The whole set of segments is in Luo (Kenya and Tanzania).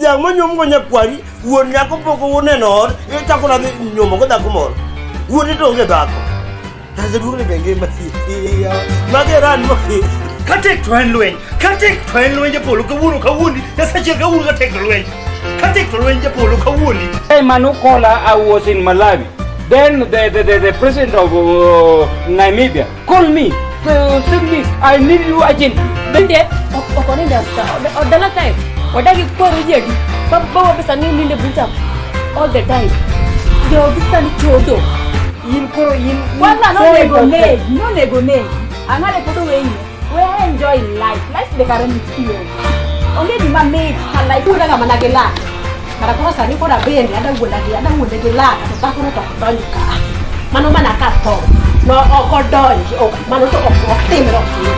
Dhiang' monyuomgo nyakwari, wuon nyako pok oneno ot, ichako nadhi nyuomo go dhako moro. Wuode to onge dhako. Jaduong' ni be ngima. Mage ran mo. Katek to en lweny. Katek to en lweny japolo kawuono kawuondi. Nyasaye kawuono katek to lweny. Katek to lweny japolo kawuondi. Hey, Manukola, I was in Malawi. Then the president of Namibia called me to send me, I need you urgently. Bende ok onindo e ot dala kae wadagi kwaro ji adi bawa pesa ni ninde buta all the time jogi sani chodo In koro in Kwanza nonego negi, nonego negi. Ang'ade pod oweyi. We enjoy life. Life be kare nitie. Onge gima mit ka life. Wuonda ga mana gi lak. Kara koro sani koro abende ada wuonda gi ada wuonde gi lak to dhakono to ok donj ka. Mano mana ka tho. No ok odonji. Ok mano to ok ok timre ok timre.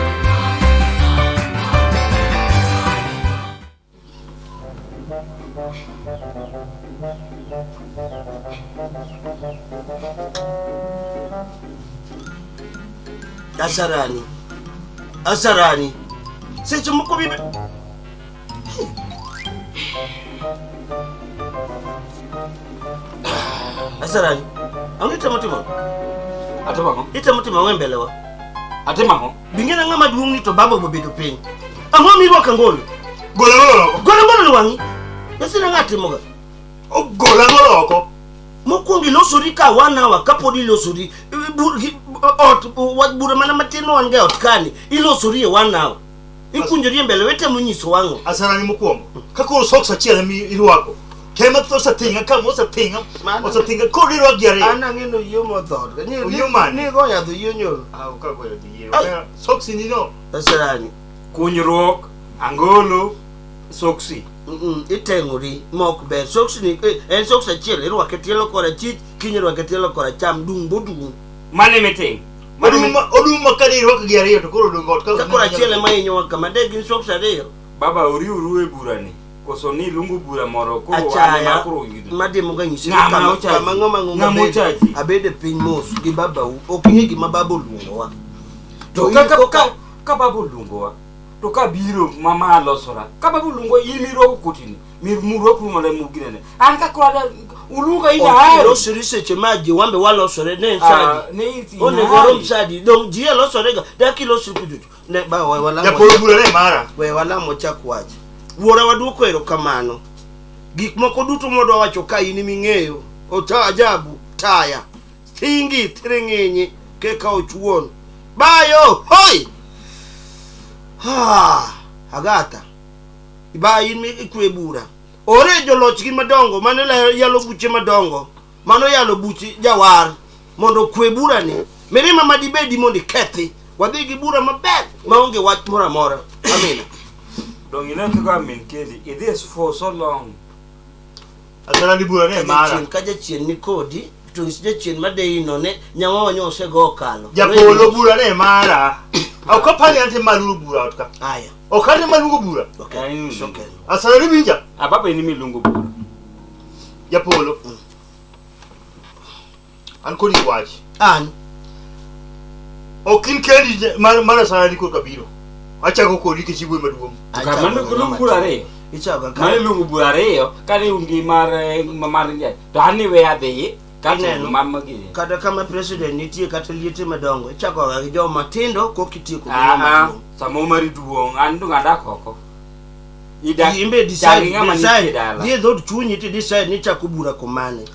Asarani. Asarani. Seche moko bibe. Asarani. Ang'o itemo timo? Atimo ang'o? Itemo timo ang'o e mbele wa? Atimo ang'o? Bingena ng'ama duong' ni to baba obedo piny. Ang'o mirwako angolo? Gola angolo oko. Golo angolo ni wang'i. Nyasina ng'a timoga? Gola angolo oko. Mokwongo ilosori ka one hour kapod ilosori ot wach bura mana matin ma wan ga e ot kani ilosori e one hour. Ikunjori e mbele wetemo nyiso wang'o. Asarani mokwongo. Ka koro socks achiel ema irwako. Tema osethinga ka osethinga. Osethinga koro irwako gi ariyo. An ang'e ni oyio modhot. Oyio mane? Ni go yadh oyio nyoro. Ah, ok agoyo dhi yie. Socks ni no. Asarani. Kunyruok, angolo, soksi. Iteng'ori ma ok ber. Socks ni en socks achiel irwake tielo korachich kiny irwake tielo koracham dung' bodung'. Mane miting? Oduma ka irwako gi ariyo to koro odong' ot ka koro achiel ema hinyowa kama de gin socks ariyo. Baba oriuru e burani. Koso ni luongo bura moro koro an ema Achaya koro yudo. madimo ga nyisi ni Ng'ama kama ochaji? kama ng'ama ng'ongo Ng'ama ochaji? abedo e piny mos gi babau ok ing'e gima baba oluongowa. To in ka ka koka- ka ka baba oluongowa to ka biro mama alosora ka baba oluongo in mirwako kotini murwakru mana muginene an ka koro ada uluonga in ok ahero ilosori seche ma ji wambe walosore ne en sadi. ne in Onego warom sadi dong ji e losore ga dak ilosri kuchocho ne ba we walamo Japolo bura ne mara. we walamo chak wach. Wuora waduoko erokamano. Gik moko duto mwadwa wacho ka in ming'eyo. Ota ajabu taya. Thingi thiring'inyi keka ochuon. Bayo hoi. Ha, Agatha. Ba in mi ikwe bura. Ore jolochgi madongo mane yalo buche madongo. Mano yalo buch jawar mondo okwe burani. Mirima madibedi mondo ikethi. Wadhi gi bura maber maonge wach moro amora. Amina. Dong ineno kaka min kedi idhi for so long. Asarani bura ne mara. Jachien ka jachien ni kodi to nyis jachien madeyi no ne nyawawa nyo osego okalo. Japolo bura ne mara. Ok apani ante maluongo bura ot ka. Aya. Ok ante maluongo bura. Okay. It's okay. Asarani winja. Ah, baba in miluongo bura. Japolo. An kodi gi wach. An. Ok in kendi mar mar Asarani korka biro. Achako kodi nikech iwuoyi maduong'. Ka mano luongo bura ariyo. Ichako ka. Mano iluongo bura ariyo kane un gi mar mar to an ni we adhi kato Ineno? mama gi. Kata kama president nitie kata liete madongo ichako ga gi joma tindo koka itieko gi Ah, ng'ama ah, duong'. samo mari duong' an dong adak oko. Idak Imbe chak decide, gi ng'ama nitie decide. dala. Dhi e dhood chunyi to decide ni ichako bura komane.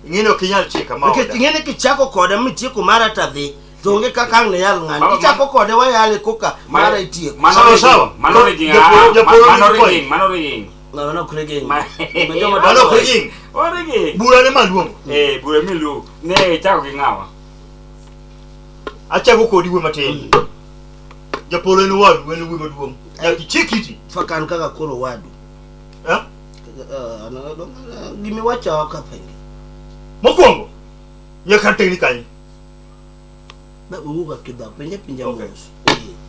Ing'e ni ok inyal chika ma Nikech oda. ing'e ni kichako kode mitieko mara to adhi. To onge kaka ang' ne yal ng'ani. Mama- Ichako kode wayale koka mara itieko. Mano Sawa, rigging, sawa. Mano rigging, Japolo- ah, japolo mano nigi point. rigging, mano rigging. Mano ok rigging. Mano Mano ok rigging. O rigging. Bura ne maluongo. Eh, bura miluongo. Ne ichako gi ng'awa. Achako kodi wuoyi matin. Japolo en owadu, en wuoyi maduong'. Nyaka ichik iti. Faka an kaka koro wadu. Eh? Gimiwacho ok apenjo. Mokwongo, nyaka tengni kanyo. Ba uwuok kidhok, penja penja Okay. mos.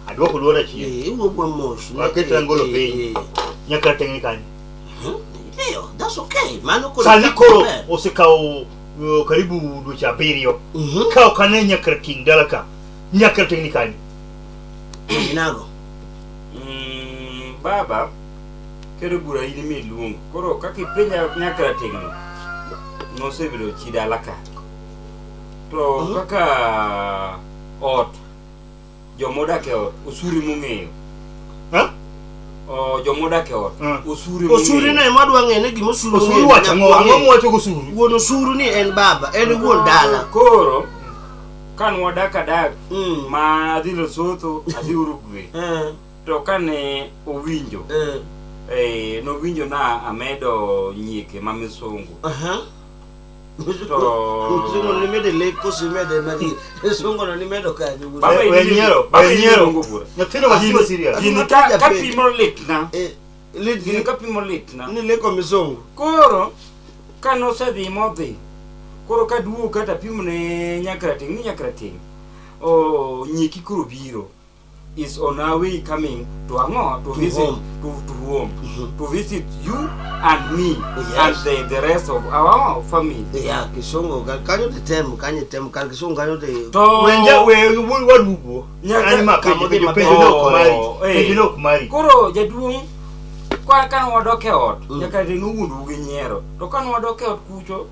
Aduoko luor achien. Eh, iwuok wa mos. Waket angolo piny. Eh, Nyaka tengni kanyo. eh. Ndiyo, that's okay. Mano koro Sani chako koro maber. osekawo karibu dweche abiriyo. Mhm. Ka ok ane nyaka ting dala ka. Nyaka tengni kanyo. Inago. Baba, Kero bura in miluongo. Koro kaka ipenja nyakarateng'no, nosebedo chi dala ka. To kaka ot, jomodak e ot, osuri mong'eyo. Ha? O, jomodak e ot, Mm. osuri Osuri no mong'eyo. ema adwa ng'e ni gima osuru Osuru ong'eyo, wacho ang'o? nyaka Ang'o wang'e. mowacho gosuru? Wuon osuru ni en baba, en wuon dala. Koro, ka nwadak adak, Mm. ma adhi Lesotho, adhi Uruguay. Eh, To kane owinjo, eh, nowinjo na amedo nyieke ma misungu. aha. To- Misungu no nimede lek koso imede magi. Misungu no nimedo kanyo. wuon. Baba We in- nyiero, baba we in nyiero. iluongo bura. Nyathino wachiwo serious. Gini Gima ka, penja ka penjo. pimo litna. Eh, lit- Gini ka pimo litna. ni leko misungu. Koro, ka nosedhi modhi, koro kaduogo kata pimo ne nyakrateng' ni nyakrateng', oh, nyiki koro biro. Is on our way coming to ang'o? To To visit, home. to home. Mhm. To visit you and me Yes. and the rest of our family. Ya, kisungu kanyo te tem, kanyo tem, kar kisungu kanyo te. To Wenja we wadugo. Nyaka- An ma penjo Kama odhi penjo maber. penjo ne ok mari. Oh, eh. Penjo ne ok mari. Koro jaduong' ka kane wadok e ot, Mm. nyaka de nowuondou gi nyiero. To kane wadok e ot kucho,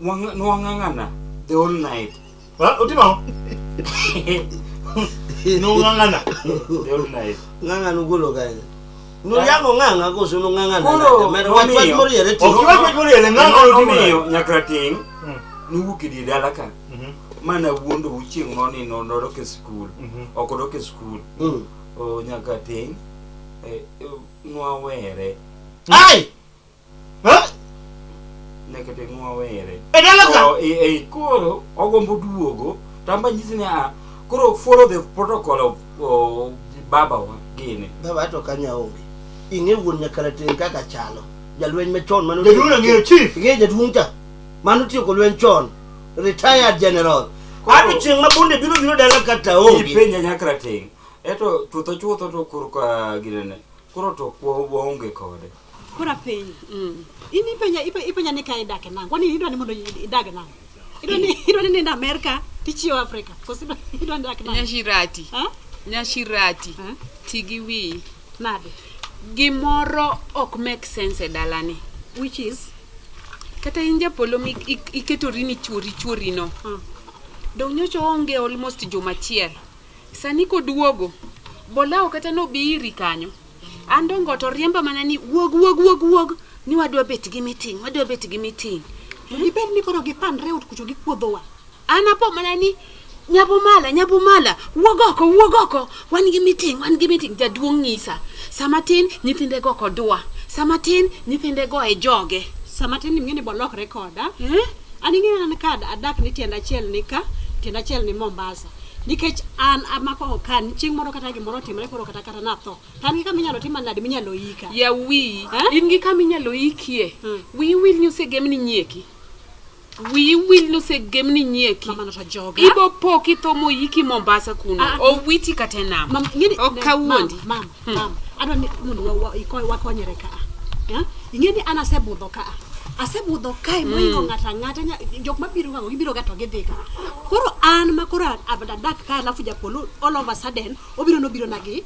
nwang'ang'ana the whole night. Ha? Otimo ang'o? Nong'ang'ana. The whole night. Ng'ang'a nugolo kanyo. Nuyango ng'ang'a koso nung'ang'ana Koro, nade? Mer wach wach nomiyo- moriere ti. Ok iwach wach moriere, ng'ang'a notimo nade? Nomiyo nyakrateng' Mm. nowuok e dier dala ka Mhm. mana wuondou chieng' moro ni nodok e skul. Mhm. Ok odok e skul. Mm. O nyakrateng' nwawere. Ai! Ha? Nyakrateng' nwawere. E dala ka? To, koro ogombo duogo to amba nyisi ni a koro follow the protocol of babawa gini. Baba to kanyo aonge. Ing'e wuon nyakarateng' kaka chalo. Jalweny machon mano. Jaduong' ang'eyo chief. Ing'e jaduong' cha. Mano tieko lweny chon. Retired general. Koro- Ato chieng' ma bunde biro biro dala kata onge. Ipenja nyakrateng' eto chutho chutho to koro ka ginene koro to waonge kode. Koro apenji. In ipenja ipenja ni ka idak e nang'o? Kwani idwa ni mondo idag nang'o? Idwa ni idwa ni nindo Amerka tichiewo Afrika. Koso idwa ni dak nang'o? Nyashirati. Ha? Nyashirati. Ha? Ti gi wiyi. Nade? Gimoro ok make sense e dalani. Which is Kata in japolo iketori ni chuori chuori no. Dong nyocha oonge almost juma achiel. Sani koduogo, bolao kata nobi iri kanyo. An dongo to riemba mana ni wuog wuog wuog wuog ni wadwa bet gi meeting, wadwa bet gi meeting. Gibed ni koro gipandre ot kucho gikuodhowa. An apo mana ni nyabumala nyabumala wuog oko wuog oko wan gi meeting wan gi meeting jaduong' nyisa. Sama tin nyithinde go ok odwa. Sama tin nyithinde go e joge. Sama tin ing'e ni bolokre koda. Eh? An ing'e an ka adak ni tienda achiel ni ka, tienda achiel ni Mombasa. Nikech an amako ka chieng' moro kata gimoro otimre koro kata kata natho. To an gi kama inyalo tima nade minyalo ika. Ya wiyi. Eh? In gi kama inyalo ikie. Mm. Wiyi wil ni osegem ni nyieki. Wiyi wil ni osegem ni nyieki. Mama no to joga. Ibo po kitho moyiki Mombasa kuno. Ah, ah. Owiti kata e nam. Mam, ing'e ni Ok ne, kawuondi. Mam, mam, mam. Adwa ni mondo wakonyre ka. Ya? Ing'e ni an asebudho ka. Asebudho kae moingo ng'ato ang'ata jok mabiro ga go gibiro ga to gidhi ga. Koro an ma koro adak ka alafu japolo all of a sudden obiro nobiro na gi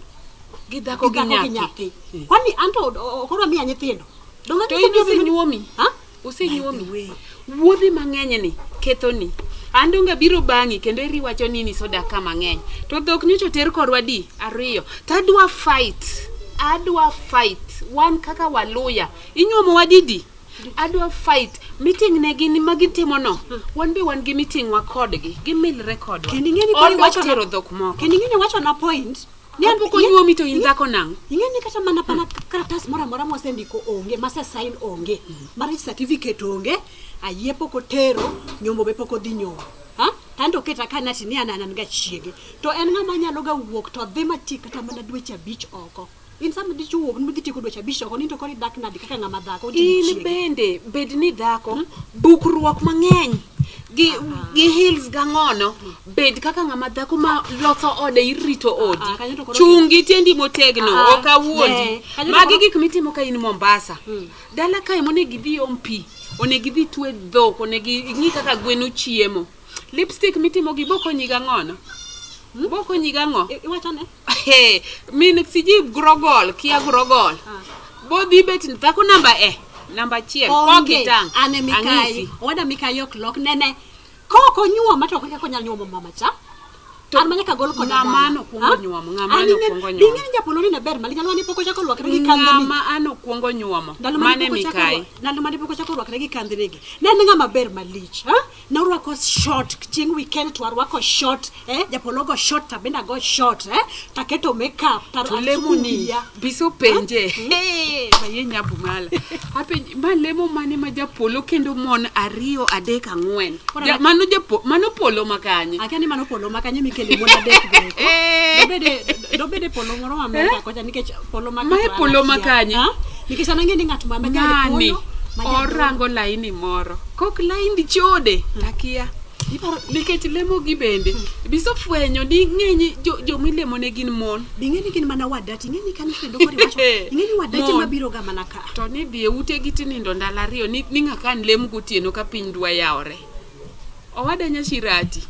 Gi dhako gi gi dhako gi nyathi. nyathi. Kwani an to koro miya nyithindo. Donge To in osenyuomi. Ha? Osenyuomi. Wuodhi mang'eny ni kethoni. An donge abiro bang'i kendo eri wacho ni nisodak ka mang'eny. To dhok nyocha oter korwa di ariyo. To adwa fight. Adwa fight. Wan kaka Waluya. Inyuomo wa didi? Adwa fight. Meeting ne gin ma gitimo no. Wan be wan gi meeting wa kodgi. Gimilre kodwa. Kendo ing'e ni koro Odok iwacho na- tero dhok moko. Kendo ing'e ni iwacho na point. Ni an- Kapok onyuomi to in dhako nang'o? Ing'e ni kata mana mana karatas moro amora mwasendiko onge, mase sign onge, marriage certificate onge, ayie pok otero, nyombo be pok odhi nyombo. Ha? To an to oketa ka nati ni an an ga chiege. To en ng'ama nyalo ga wuok to dhi matiek kata mana dweche abich oko. In sama dichuo wuok midhi tieko dweche abich oko, ni to koro idak nade kaka ng'ama dhako oting'o In chiege. bende bed ni dhako bukruok mang'eny gi gi heels gang'ono bed kaka ng'ama dhako ma loso ode irito odi Ah, kanyo to koro- chungi tiendi motegno Ah, ok awuondi ne, kanyo to magi koro- gik mitimo ka in Mombasa dala kae monego idhi om pi onego idhi twe dhok onego ing'i kaka gweno chiemo lipstick mitimo gi bokonyi gang'ono bokonyi gang'o Iwacho ne? He, min siji grogol kia grogol Bodhi bet dhako namba e namba achiel Onge, kokitang' an e mikayi ang'isi. owada mikayi ok lok nene kok onyuoma to ok nyaka onyal nyuomo mama cha To an ma nyaka gol koda ng'ama dala. nokwongo Ha? nyuomo, ng'ama An ing'e- nokwongo nyuomo. ing'e ni japolo ni ne ber malich ndalo mane pok ochako rwakre gi kandhni Ng'ama an okwongo nyuomo ndalo mane mane pok ochako mikayi. rwa- ndalo mane pok ochako rwakre gi kandhinigi ne en ng'ama ber malich ha? Norwako short chieng' weekend to arwako short eh? Japolo go short to abende ago short eh? Taketo makeup to To lemo ni asuko wiya. biso penje. Hey, maye nyabumala. Apenj ma lemo mane ma japolo kendo mon ariyo adek ang'wen. Koro Ja, na- mano japo mano polo makanye. Akia ni mano polo makanye mikele mon adek go eko. Dobede dobede polo moro ma Amerka kocha nikech polo ma Mae ka to an polo akia. makanye? Ha? Nikech an ang'e ni ng'at ma ma Ng'ani japolo ma jadolo. orango laini moro. Kok laini chode takia. Iparo Nikech lemo gi bende biso fwenyo ni ng'eny jo jomilemo ne gin mon. Bing'e ni gin mana wadati, ing'e ni kanyo kendo koro iwacho, ing'e ni wadati Mon. mabiro ga mana ka. To ni dhi e utegi tinindo ndalo ariyo ni, ni ng'aka an lem gotieno ka piny dwa yawore. Owada Nyashirati,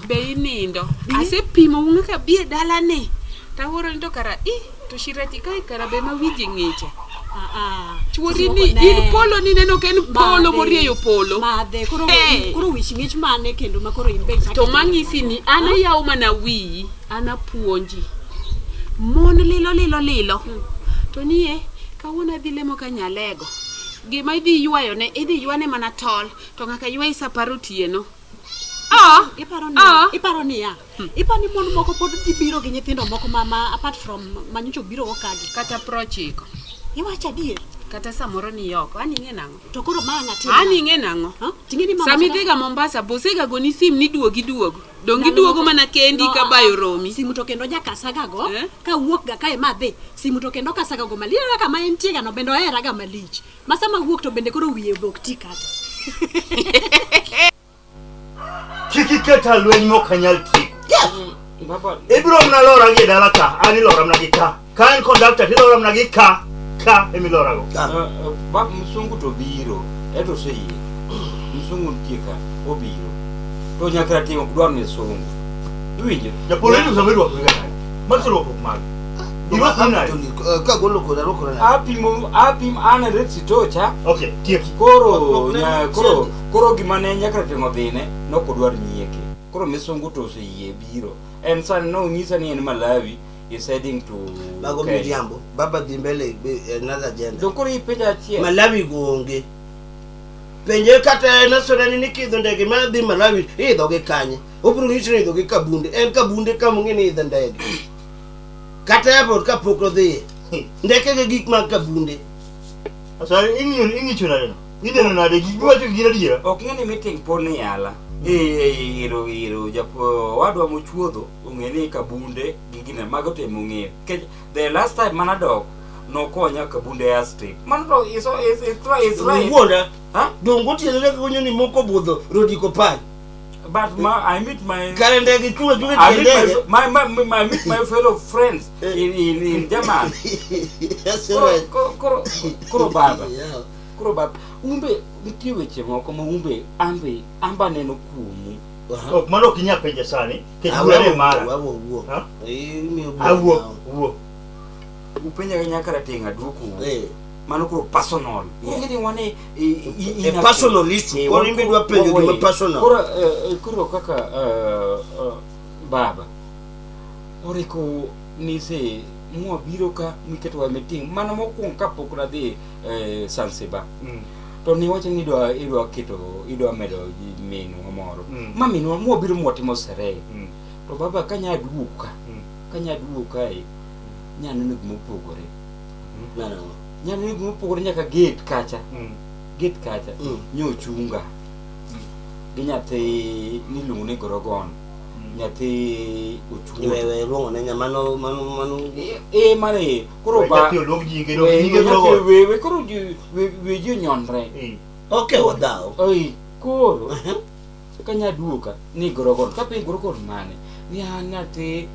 be inindo? Asepimo ng'aka bi e dalani. Tawuoro ni to kara i to Shirati kae kara be ma wiji ng'iche. Ah, ah. Chuori Seche ni moko ne. in polo ni neno ka en polo Madhe. morieyo polo. Madhe, koro, Hey. koro wich ng'ich mane kendo ma koro in be ichako To itimo mang'isi ni an ayawo mana wiyi, an apuonji. Mon lilo lilo lilo. To nie, kawuono adhi lemo ka nyalego. Gima idhi ywayone, idhi ywane mana tol, to ng'aka ywayi sa apar otieno. Ah, Iparo ni, ah. iparo niya, iparo ni mon moko pod dhi biro gi nyithindo moko ma, ma apart from ma nyocha obiro go kagi. Kata prochiko, Iwacho adier, kata samoro ni oko. An ing'e nang'o? to koro ma ng'ati. An ing'e nang'o? Ha? Ting'e ni mama Sama cha- idhiga Mombasa, bosega goni sim ni duogi duogo. Donge Ndalo iduogo moko- mana kendi No, ka ah, bayo romi. Simu to kendo jakasagago Eh? kawuok ga kae madhi simu to kendo kasagago malich Ineno kama entie ga no bende ohera ga malich ma sama wuok to bende koro wiye be ok ti kata Kik iketa lweny mok anyal tieko. Baba, Ibiro mana lora gi e dala ka, an ilora mana gi ka. Ka en conductor tilora mana gi ka, ka emilorago. bab msungu to biro, eto oseyie. Msungu nitie ka, obiro. To nyaka rateng' ok dwar misungu. Iwinjo? Japolo ni sama irwako gi nade? Maso rwakruok mage. Irwakri nade? Kagolo koda rwakora nade? Apimo, apim an e red sitocha. Okay, tieki. Koro, Rwakruok ne nya, chien. koro, koro gima ne nyaka rateng' odhine, nokodwar nyieke. Koro misungu to oseyie biro. En sani nonyisa ni en Malawi, is heading to Mago Kenya. miriambo. Baba dhi mbele be another agenda. To koro ipenja achiel. Malawi go onge. Penje kata en asore ni kidho ndege ma dhi Malawi idho gi kanye? Obiro nyisi ni idho gi Kabunde. En Kabunde kama ong'e ni idho ndege. Kata airport kapok odhiye. Ndeke gi gik mag Kabunde. Sasa ing'iyo ing'icho nade no? Ineno nade gik miwacho gin adiera? Ok ng'e ni meeting pod ni yala. Eh, iro iro japo wadwa mochuodho ong'e ni Kabunde gi gine mago to ema ong'eyo. Nikech the last time manadok nokonya Kabunde airstrip. Mano to is is is is right. Wuonda. Ha? Dongo otieno ne konyo ni moko budho rodiko pany. But ma, I meet my Kare ndege chunga chunga I tie meet my, ndege. my, my, I meet my fellow friends in in, in German. That's Koro, right. koro, koro, koro baba. Yeah. Koro baba, umbe nitie weche moko ma umbe ambe amba neno kuomu. Aha. Ok mano ok inyal penja sani, nikech Ah, bura ne wewe mara. wuo, wewe wuo. Ha? Eh, imiyo bura Awuo, now. wuo. Upenja ga nyaka rateng' aduoko. Eh. Mano koro personal. Yeah. Koro ng'e ni wane A personal issue. Koro in be idwa penjo gima personal. Koro koro kaka baba oriko nise mwabiro ka miketowa e meeting mana mokwongo kapok nadhi Zanzibar. To niwacho ni idwa idwa keto idwa medo minwa moro. Ma minwa mwabiro mwatimo sherehe. To baba kanya duogo ka. Kanya duogo kae nya neno gima opogore. No, no. Nya neno gima opogore nyaka gate kacha. Gate kacha nyochunga. Gi nyathi niluongo ni Gorogon. Nyathi ochuo. Wewe luongo ne nya mano mano mano. E mane koro ba Nyathi oluong nyinge, we nyinge nyathi Gorogon. we we koro ji we we ji onyonre. Okay, wadhaw. Oi koro kanya duoka ni Gorogon kapenjo Gorogon mane ni an nyathi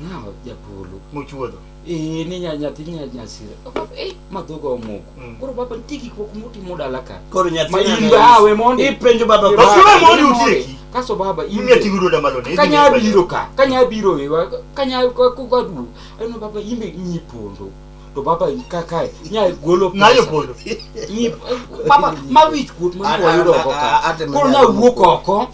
ng'awa japolo Mochuodho. Eh, ni nya nyathi nya nyasira. Eh, ma dhoga omoko. Koro baba nitie gik moko motimo dala ka. Koro nyathi Ma in nyalo- be awe mondi. Ipenjo baba We koro. Baba, we mondi utieki. Kaso baba in Imiya ting'o dwonda malo ne. Kanya biro ka, kanya biro wewa, kanya kuka duogo. Aneno baba in be nyi pondo. To baba kaka nya golo Ng'ayo pesa. pondo. Ni baba ma wich kuot ma wayudo oko ka. Atemo Koro nya nyalo wuok oko.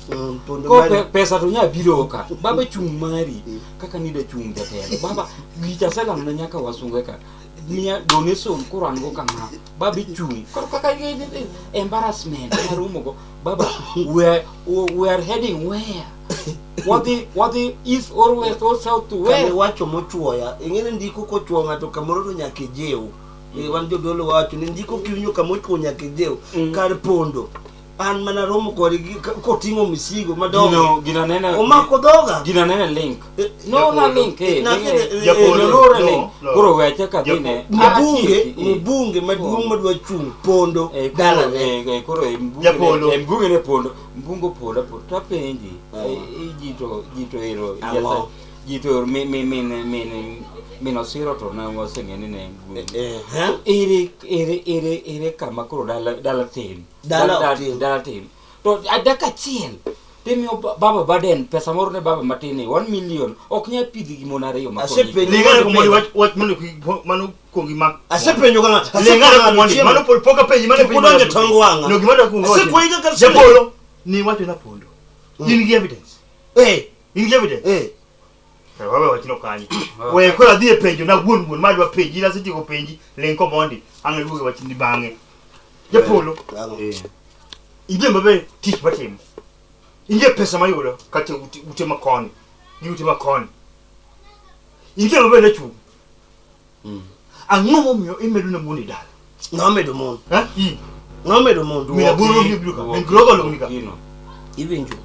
Pondo Ko mari. pesa to nya biro ka. Baba chung' mari kaka nida chung' jatelo. Baba gicha aselando ne nyaka wasunge ka. Miya donation koro an go kama. Baba ichung'. Koro kaka embarrassment marumo go. Baba we are heading where? Wadhi east or west or south to Kama where? iwacho mochuoya ing'e ni ndiko kochuo ng'ato kamoro to nyaka ijiw. Wan jodolo wacho ni ndiko kiwinjo kama ochuo nyaka ijiw. Kar pondo an mana romo kode koting'o misigo madongo Gino neno omako dhoga. Gino neno link. Eh, No na link eh. Japolo, No no, link. no. Koro we achaka dhi ne. Mbunge mbunge maduong' madwa chung' pondo dalane. Koro Japolo. mbunge ne pondo mbungo pondo pondo tapenji ji to ero Ang'o? ji to ero min min min min osiro to ne waseng'e ni ne mbunge. Eh, eh. Ere ere ere ere kama koro dala dala tin. Dala ok tin. Dala tin. To dakika achiel timiyo baba Baden pesa moro ne baba matin ni 1 million ok nyal pidhi gi mon ariyo ma koro Asepenjo. Lingana komondi wach wach mano mano kuongi mak. Asepenjo ka ng'ato. Lingana komondi mano pod pok apenji mano Kik udonj e tong wang'a. No gima dwa kuongo. Asekwayi kaka sile. Japolo ni wacho na pondo. In gi evidence. Eh, In gi evidence. eh. Kare wawe wachno kanyo. We koro adhi e penjo na wuon wuon madwa penji in asetieko penji ling komondi ang' iduoge wachni bang'e. Japolo Ang'o? Eh. ing'e maber tich matimo. Ing'e pesa mayudo kata ute, ute makoni gi ute makoni. Ing'e maber nachung'. Ang'o momiyo imedo ne mon e dala? Nomedo mon. Ha? In. Nomedo mon. Min aboro obiro biro ka. Min grogo luong ni ka. Gino. Iwinjo.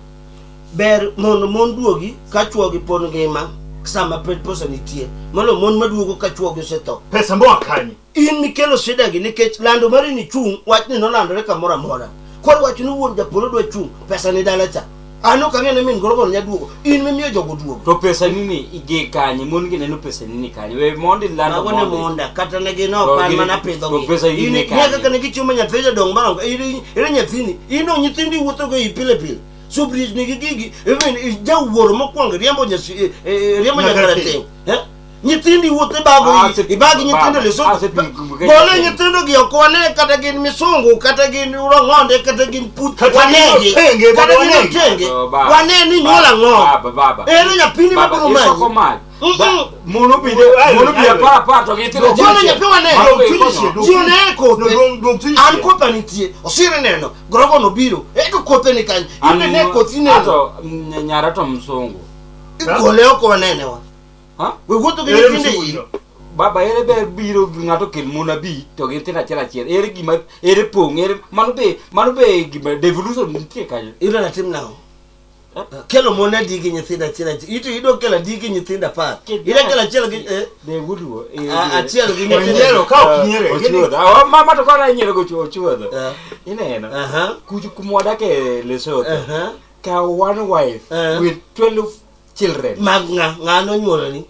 Ber mondo mon duogi ka chuogi pod ngima sama pesa nitie. Molo mon maduogo ka chuogi osetho. Pesa moa kanye? In mikelo shida gi nikech lando mari ni chung' wachni nolandore kamoro amora. Koro wach ni wuon japolo dwa chung' pesa ni dala cha. An ok ang'e ni min gorogo nya duogo. In mimiyo jogo duogo. To pesa nini ige kanye mon gi neno pesa nini kanye we mondi lando Mago ne mondi. monda kata ne gin To ok an gin- mana to pidhogi. pesa in In ne ng'e kanye? kaka ne gichiemo nyathi jodong marongo. Ere nyathini. In o nyithindi wuotho go ei pile pile. Subris nigi gigi. Even jawuoro mokwongo riembo nyasi riembo Nyaka nyakarateng'. Eh? Nyithindi wuotho ibago ibagi nyithindo leso. Gole nyithindo gi ok wane kata gin misungu kata gin rong'onde kata gin puth Kata gin wanegi otenge, kata baba gin wanegi. otenge Oh, baba. wane ni nyuol ang'o Baba, baba. ere nyathini Baba, mabiro isoko manyi mach. Mm-mm. Mono bide, Ai, mono bide ai. apar apar to githindo Gole nyathi wane Mano be Dog ikonyo. chuny ji one kothe Dog- dog chuny an chien. kotha nitie osire neno grogo nobiro eko kothe ni kanye An- in be ne kothi neno Ato, nyara to msungu. gole oko wanenewa Ha? we wuotho gi Ere nyithindo msungu ei no? Baba ere ber biro gi ng'ato kel mon abich to gi nyithindo achiel achiel. Ere gima ere pong' ere mano be gima devolution nitie kanyo. ilo natim nang'o kelo mon adi gi nyithindo achiel achiel ito idwa kelo adi gi nyithindo apar idwa kelo achiel gi De wuduo. achiel gi nyithindo Nyiero ka ok nyiere. Ochuodho. Ah, Mama to kona nyiero go ochuodho. Eh. Ineno. Aha. Kuchu kuma wadake Lesotho. Aha. Ka one wife Eh. with 12 children. mag ng'a ng'a nonyuoloni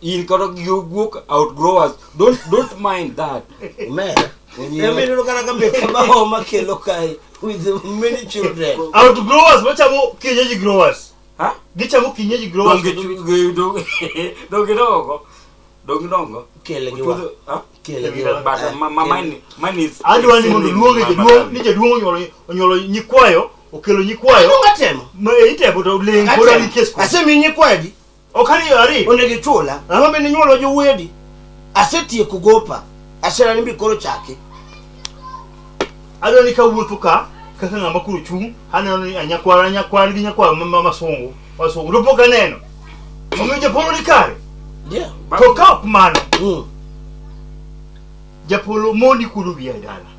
In koro you guok outgrowers. Don't mind that. omera Emi kata ka mbeka ma homa kelo kae with many children Outgrowers machamo kienyeji growers. Ha? Gichamo kienyeji growers. Donge donge dongo. Donge dongo. Kele gi wa. Ha? Kele gi wa. But ma mine mine is Adwa ni mondo luonge jaduong' ni jaduong' onyuolo onyuolo nyikwayo okelo nyikwayo Adonga temo ma e itemo to ling pod an gi kes kuome. asemiyi nyikwayo Ok ariyo ariyo. onego ichula ang'o bende inyuolo jowuoyi asetieko gopa aserani bi koro chaki Adwa ni kawuotho ka kaka ng'ama koro chung' aneno ni anyakwara anyakwara gi nyakwara ma masungu wasungu to pok aneno. Omiyo japolo ni kare. yeah. To ka ok mano mm. japolo mondi kudo wiya e dala.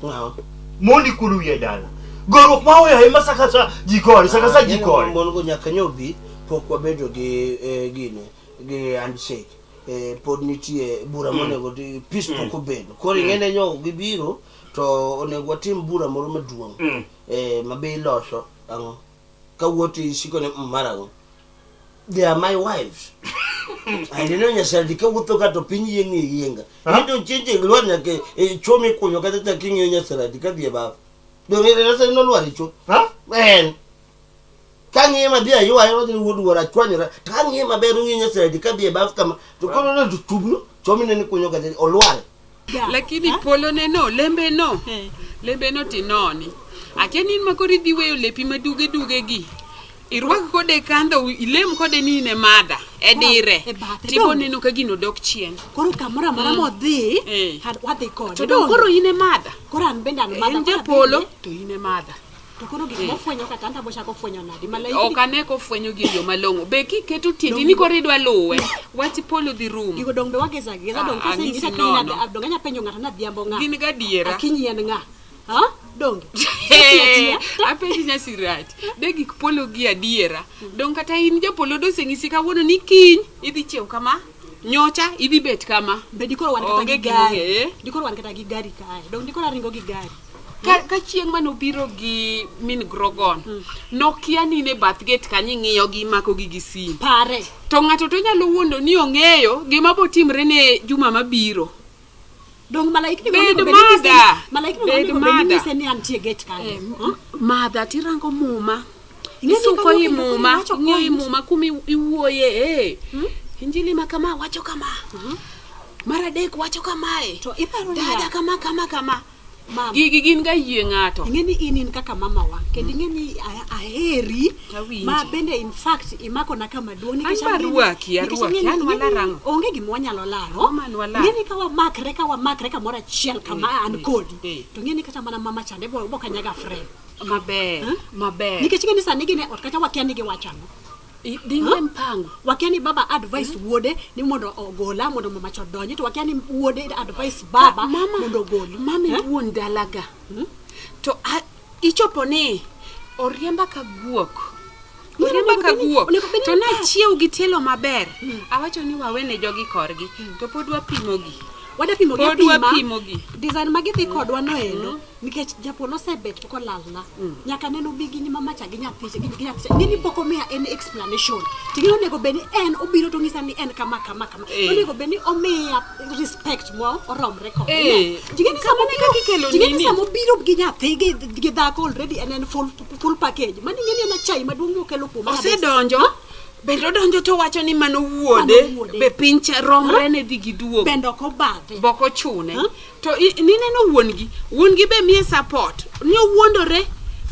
Ng'awa? Mondi kudo wiya e dala. Goruok ma oyaye ma sakasa ji gore sakasa ji gore. Mon go nyaka nyobi pok wabedo gi gine gi handshake pod nitie bura monego di peace pok obedo koro ing'ene nyo gibiro to onego watim bura moro maduong' ma be iloso ang'o kawuotho isiko ni mar ang'o they are my wives aneno nyasadi kawuotho ka to piny yiengni yienga into chinje lwar nyaka e chuo mikunyo kata chak ing'iyo nyasaradi kadhi e baf donge nyasaradi nolwar e chuo Ha? en kang'iye madhi aywaye wadhi wuod wuora achwanyora to kang'iye maber ong'iyo nyasaradi kadhi e baf kama to koro ne to tubno Chomi ne ni kunyo gazeti olwar. Lakini polo ne no, lembe no. Eh. Lembe no tinoni. Akia ni in ma koro idhi weyo lepi maduge duge gi. Irwak kode kandho, ilem kode ni in e madha, e dire. E bathe, Tibo donge? neno ka gino dok chien. Koro kamoro amora modhi, Eh. wadhi kode. To dong Donge? koro in e madha. Koro an bende an madha. En koro japolo, adhi- to in e madha. To koro gik mofwenyo kata an tabo chako fwenyo nadi. Malaikni Ok ane kofwenyo gi e yo malong'o. Be kiketo tiendi ni koro idwa luwe, wach polo dhi rumo. gigo dong be wageza geza Ah, dong kase anyisi nyisa nono. dong anya penjo ng'ato na dhiambo ng'a. Gin gadiera. Akinyi en ng'a? Ha? Donge? Hey, apenji nyasirach de gik polo gi adiera dong kata in japolo doseng'isi kawuono ni kiny idhi chiew kama nyocha idhi bet kama Be dikoro wan kata Onge gi gima gari. ong'e, eh? Dikoro wan kata gi gari kae. Dong dikoro aringo gi gari. Ka chieng' manobiro gi min grogon nokia ni in e bath gate kanyo ing'iyo gi imako gi gi simu Pare. to ng'ato to nyalo wuondo ni ong'eyo gima botimre ne juma mabiro Dong malaikni Bed onego bed ni nyise- madha. Malaikni Bed onego bed ni madha. nyise ni antie gate kanyo. Ha? madha tirango muma Ing'e ni isuko kanyo i kendo koro muma iwacho ing'iyo i point. muma kuma iwuoye eh. Injili ma kama wacho kama mar adek wacho kamae To iparo niya, dada kama kama kama mama. gigi gin ga yie ng'ato Ing'e ni in in kaka mamawa kendo ing'e ni aheri Awinji. ma bende in fact imakona kama duong' An nikech be ang'e ni- arwaki, nikech arwaki, ang'e ni- an ing'e ni walarang'o. onge gima wanyalo laro Mama, an walaro. ing'e ni ka wamakre ka wamakre kamoro achiel kama Eh, an eh, kodi eh. to ing'e ni kata mana mama chande bo bo kanyaga frame maber maber nikech ing'e ni sani gin e ot kacha wakia ni giwacho ang'o Ding'e mpango wakia ni baba advice wuode ni mondo ogola mondo mama cha odonji to wakia ni wuode advice baba mama mondo ogoli mama Eh? wuon dalaga to ichopo ni oriemba ka guok Ng'e oriemba onego ka bed ni- guok onego bed ni to par- nachiew gi tielo maber awacho ni wawene jogi korgi to pod wapimogi Wadapimo gi Pod apima wapimogi. design ma gidhi kodwa no endo nikech japolo osebet kolalna nyaka neno bi gi mama cha gi nyathicha gi nyathicha ng'eni pok omiya any explanation ting'e onego bed ni en obiro to ng'isa ni en kama kama kama Eh. onego bed ni omiya respect mo oromre kode Eh. ting'e ni sama Kamano e kaka ikelo ting'e ni nini. sama obiro gi nyathi gi dhako already en en full package mano ing'e ni en achai maduong' mokelo kuoma kabisa. osedonjo bende odonjo to wacho ni mano wuode Mano wuode. be piny cha romre ne dhi gi duogo bende ok obadhe bok ochune Huh? to nineno wuon-gi wuon-gi be miye support ni owuondore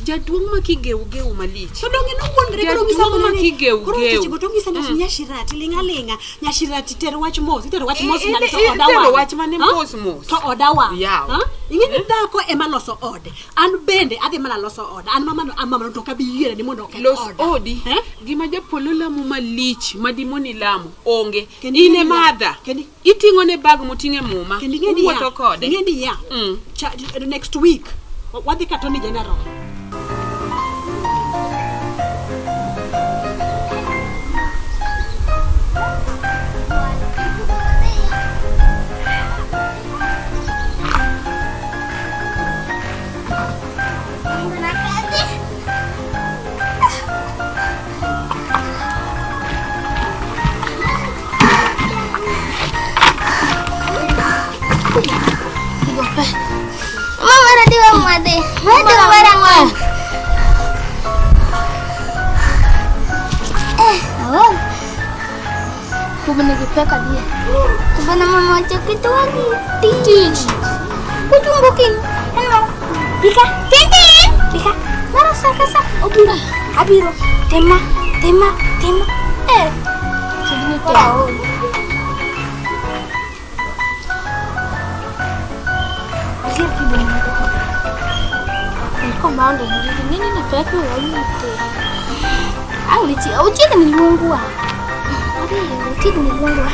jaduong' ma kigeugeu malich To donge nowuondre koro ng'isa Jaduong' mana ma ni- kigeu koro geu. seche go to ng'isa ni nyashirati ling' aling'a nyashirati ter wach mos itero wach mos Eh, nade to eh, oda itero wang'. wach mane Ha? mos mos. to oda wang' Yaw. Ha? ing'e ni dhako ema loso ode an bende adhi mana loso oda an mama an mamano to ok abi yiere ni mondo oketh los oda odi Eh? gima japolo lamo malich madimoni lamo onge Kendo in ing'e e niya- madha kendi- iting'o ne bag moting'e muma kendo ing'e niya uwuotho kode ing'e niya next week wadhi ka Attorney General Mama radi wa made. Made barang. Eh, awal. Kuba nagipeka dia. Kuba nama macam itu lagi. Tij. Kucung booking. Ano? Bika. Tintin. Bika. Marasa kasa. Obiro. Abiro. Tema. Tema. Tema. Eh. Segini tahu. Akhir kibong. Komando nini ni pepe wayute. Au lichi au chini ni lungwa. Ari, uchini ni lungwa.